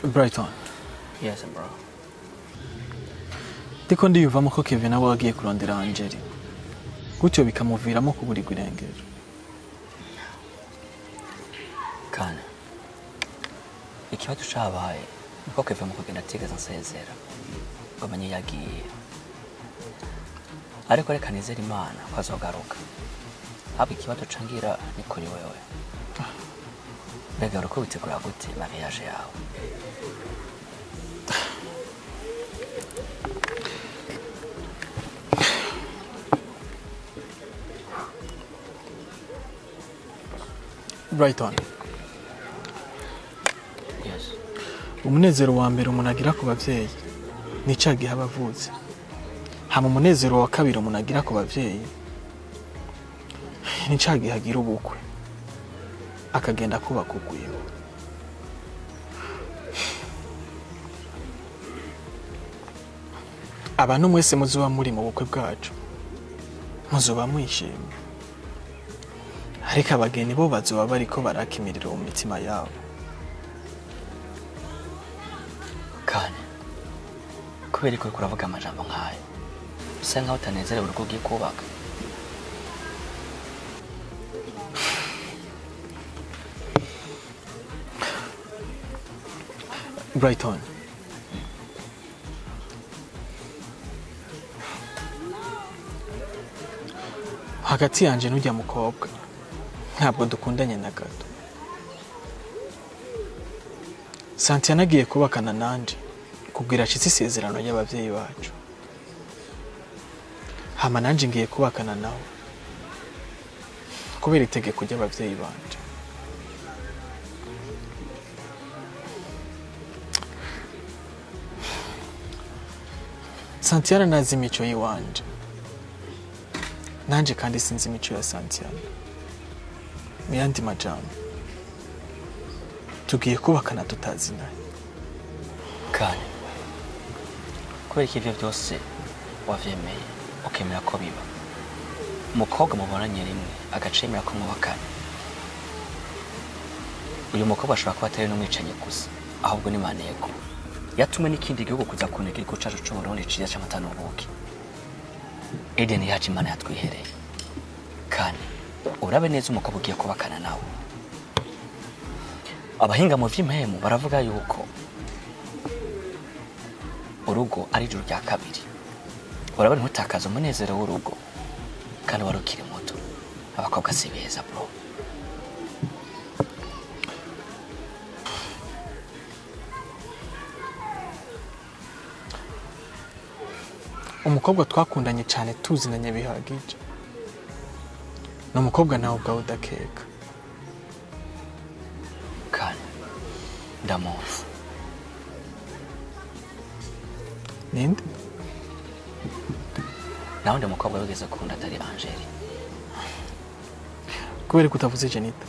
Brighton. Yes bro. Ndiko ndiyumvamo ko Kevin nawe agiye kurondera Angeli, gutyo bikamuviramo kuburirwa irengero. Kana ikibazo cabaye niko Kevin mu kugenda atigeze ansezera ngo amenye iyo yagiye, ariko reka nizere Imana ko azogaruka. Ahubwo ikibazo cangira ni kuri wewe, mbega uriko witegura gute mariage yawe? Brighton. Yes. Umunezero wa mbere umuntu agira ku bavyeyi ni ca gihe aba avutse, hama umunezero wa kabiri umuntu agira ku bavyeyi ni ca gihe agira ubukwe akagenda kubaka ugwiwe. Abantu mwese muzoba muri mu bukwe bwacu muzoba mwishimye, ariko abageni bo bazoba bariko baraka imiriro mu mitima yabo. Kane kubera ko uriko uravuga amajambo nk'ayo usa nkaho utanezerewe urugo ugiye kubaka. Brighton, hagati yanje n'ujya mukobwa ntabwo dukundanye na gato. Santiana agiye kubakana nanje kubwira acitse isezerano ry'abavyeyi bacu, hama nanje ngiye kubakana nawe kubera itegeko ry'abavyeyi banje. Santiana ntazi imico y'iwanje, nanje kandi sinzi imico ya Santiana. Mu yandi majambo, tugiye kubakana tutazinanye. Kane kubera ko ivyo vyose wavyemeye ukemera ko biba, umukobwa mubonanye rimwe agacemera ko mwubakana, uyu mukobwa ashobora kuba atari n'umwicanyi gusa, ahubwo ni maneko yatumwe n'ikindi gihugu kuza kuneka igihugu cacu c'Uburundi ciza c'amata n'ubuki. Edeni yacu Imana yatwihereye. Kane urabe neza umukobwa ugiye kubakana nawe. Abahinga mu vy'impemu baravuga yuko urugo ari ijuru rya kabiri. Urabona ntutakaze umunezero w'urugo kandi wari ukiri muto. Abakobwa si beza bro. Umukobwa twakundanye cyane tuzinanye bihagije ni umukobwa nawe ubwawe udakeka. Kane ndamuzi. Ninde? Nawe ndi umukobwa wigeze kunda atari Angeli. Kubera ko utavuze Jenita?